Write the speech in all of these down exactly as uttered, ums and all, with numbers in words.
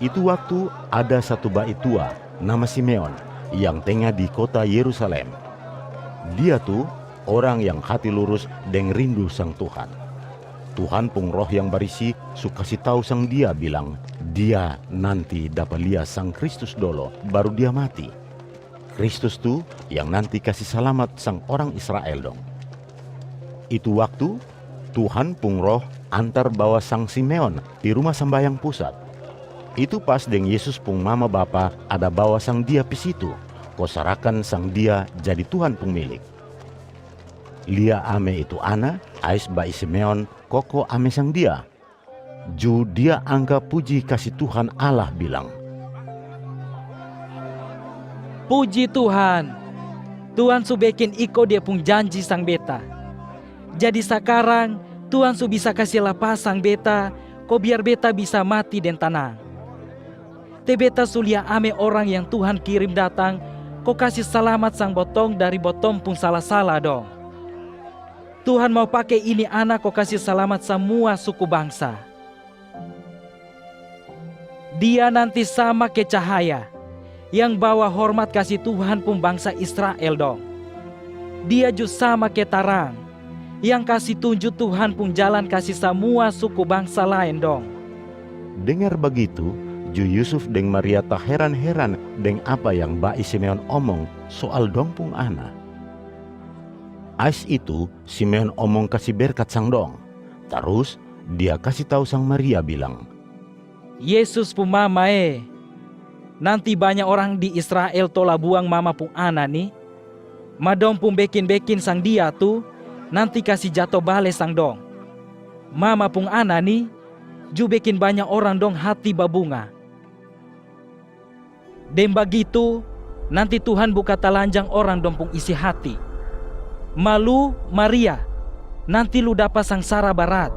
Itu waktu ada satu ba'i tua, nama Simeon, yang tenga di kota Yerusalem. Dia tu orang yang hati lurus deng rindu sang Tuhan. Tuhan pung Roh yang Barisi su kasi tau sang dia bilang, dia nanti dapa lia sang Kristus dolo, baru dia mati. Kristus tu yang nanti kasi salamat sang orang Israel dong. Itu waktu, Tuhan pung Roh antar bawa sang Simeon pi Ruma Sambayang Pusat. Itu pas deng Yesus pung mama bapa ada bawa sang dia pi situ, ko sarakan sang dia jadi Tuhan pung milik. Lia ame itu ana, ais ba'i Simeon koko ame sang dia. Ju dia angka puji kasi Tuhan Allah bilang, "Puji Tuhan, Tuhan su bekin iko Dia pung janji sang beta. Jadi sakarang Tuhan su bisa kasi lapas sang beta, ko biar beta bisa mati deng tanang. Te beta su lia ame orang yang Tuhan kirim datang ko kasi salamat sang botong dari botong pung sala-sala dong. Tuhan mau pake ini ana ko kasi salamat samua suku bangsa. Dia nanti sama ke cahaya yang bawa hormat kasi Tuhan pung bangsa Israel dong. Dia ju sama ke tarang yang kasi tunju Tuhan pung jalan kasi samua suku bangsa laen dong." Dengar bagitu, ju Yusuf deng Maria taheran-heran deng apa yang ba'i Simeon omong soal dong pung ana. Ais itu, Simeon omong kasi berkat sang dong. Tarus, dia kasi tau sang Maria bilang, "Yesus pung mama e, nanti banya orang di Israel tola buang mama pung ana ni, ma dong pung bekin-bekin sang dia tu nanti kasi jato bale sang dong. Mama pung ana ni ju bekin banya orang dong hati babunga. Deng bagitu, nanti Tuhan buka talanjang orang dong pung isi hati. Ma lu, Maria, nanti lu dapa sangsara barat,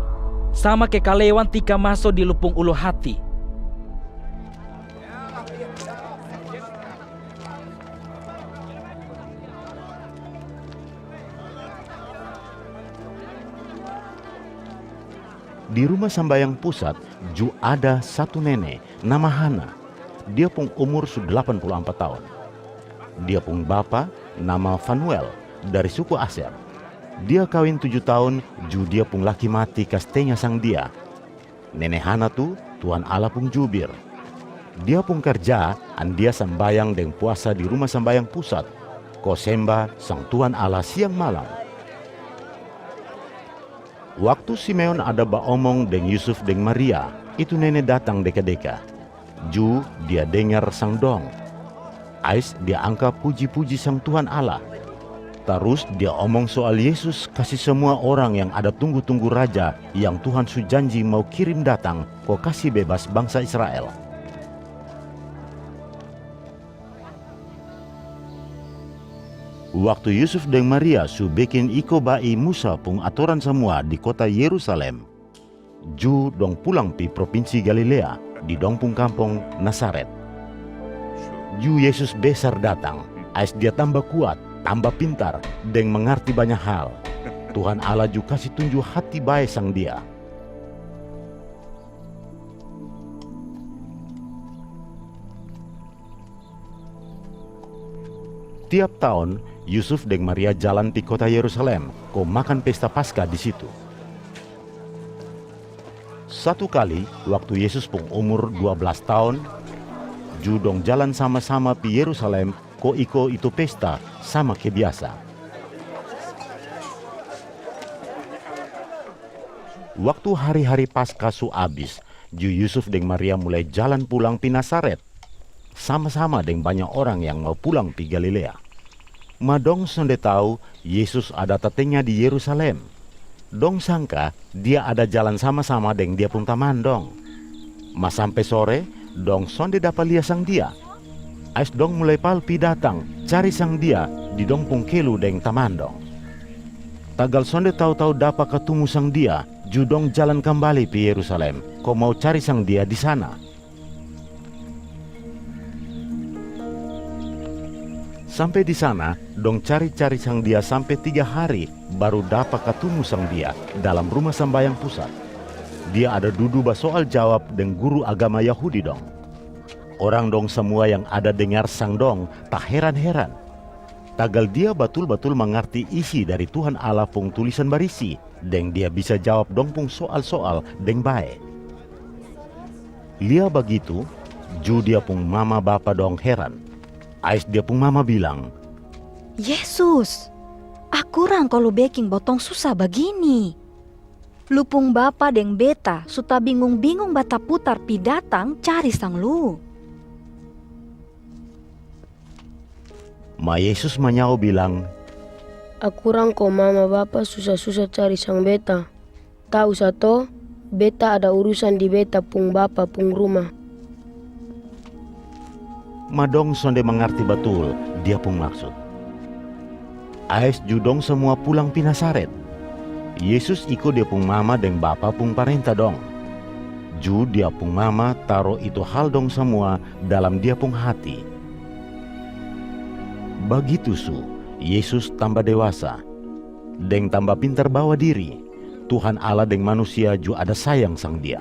sama ke kalewan tika maso di lu pung ulu hati." Di Ruma Sambayang Pusat ju ada satu nene nama Hana. Dia pung umur su delapan puluh ampat taon. Dia pung bapa nama Fanuel, dari suku Aser. Dia kawin tuju taon, ju dia pung laki mati kas tenga sang dia. Nene Hana tu Tuhan Allah pung jubir. Dia pung karja andia sambayang deng puasa di Ruma Sambayang Pusat, ko semba sang Tuhan Allah siang malam. Waktu Simeon ada baomong deng Yusuf deng Maria, itu nene datang deka-deka. Ju dia dengar sang dong. Ais dia angka puji-puji sang Tuhan Allah. Tarus dia omong soal Yesus kasi samua orang yang ada tunggu-tunggu, Raja yang Tuhan su janji mau kirim datang ko kasi bebas bangsa Israel. Waktu Yusuf deng Maria su bekin iko ba'i Musa pung atoran samua di kota Yerusalem, ju dong pulang pi propinsi Galilea, di dong pung kampong Nasaret. Ju Yesus besar datang, ais dia tamba kuat, tamba pintar, deng mangarti banya hal. Tuhan Allah ju kasi tunju hati bae sang dia. Tiap taon, Yusuf deng Maria jalan pi kota Yerusalem ko makan pesta Paska di situ. Satu kali, waktu Yesus pung umur dua blas taon, ju dong jalan sama-sama pi Yerusalem ko iko itu pesta sama ke biasa. Waktu hari-hari Paska su abis, ju Yusuf deng Maria mulai jalan pulang pi Nasaret, sama-sama deng banya orang yang mau pulang pi Galilea. Ma dong sonde tau Yesus ada tatenga di Yerusalem. Dong sangka Dia ada jalan sama-sama deng Dia pung taman dong. Ma sampe sore, dong sonde dapa lia sang Dia. Ais dong mulai pal pi datang cari sang Dia di dong pung kelu deng taman dong. Tagal sonde tau-tau dapa katumu sang Dia, ju dong jalan kambali pi Yerusalem ko mau cari sang Dia di sana. Sampe di sana, dong cari-cari sang Dia sampe tiga hari, baru dapa katumu sang Dia dalam Ruma Sambayang Pusat. Dia ada dudu basoal jawab deng guru agama Yahudi dong. Orang dong samua yang ada dengar sang dong taheran-heran, tagal dia batul-batul mangarti isi dari Tuhan Allah pung tulisan barisi, deng dia bisa jawab dong pung soal-soal deng bae. Lia bagitu, ju dia pung mama bapa dong heran. Ais dia pung mama bilang, "Yesus, akurang ko lu beking botong susa bagini. Lu pung bapa deng beta su tabingung-bingung bataputar pi datang cari sang lu." Ma Yesus manyao bilang, "Akurang ko mama bapa susa-susa cari sang beta. Tau sa to, beta ada urusan di beta pung bapa pung ruma." Ma dong sonde mangarti batul dia pung maksud. Ais ju dong samua pulang pi Nasaret. Yesus iko dia pung mama deng bapa pung parenta dong. Ju dia pung mama taro itu hal dong samua dalam dia pung hati. Bagitu su, Yesus tamba dewasa, deng tamba pintar bawa diri, Tuhan Allah deng manusia ju ada sayang sang dia.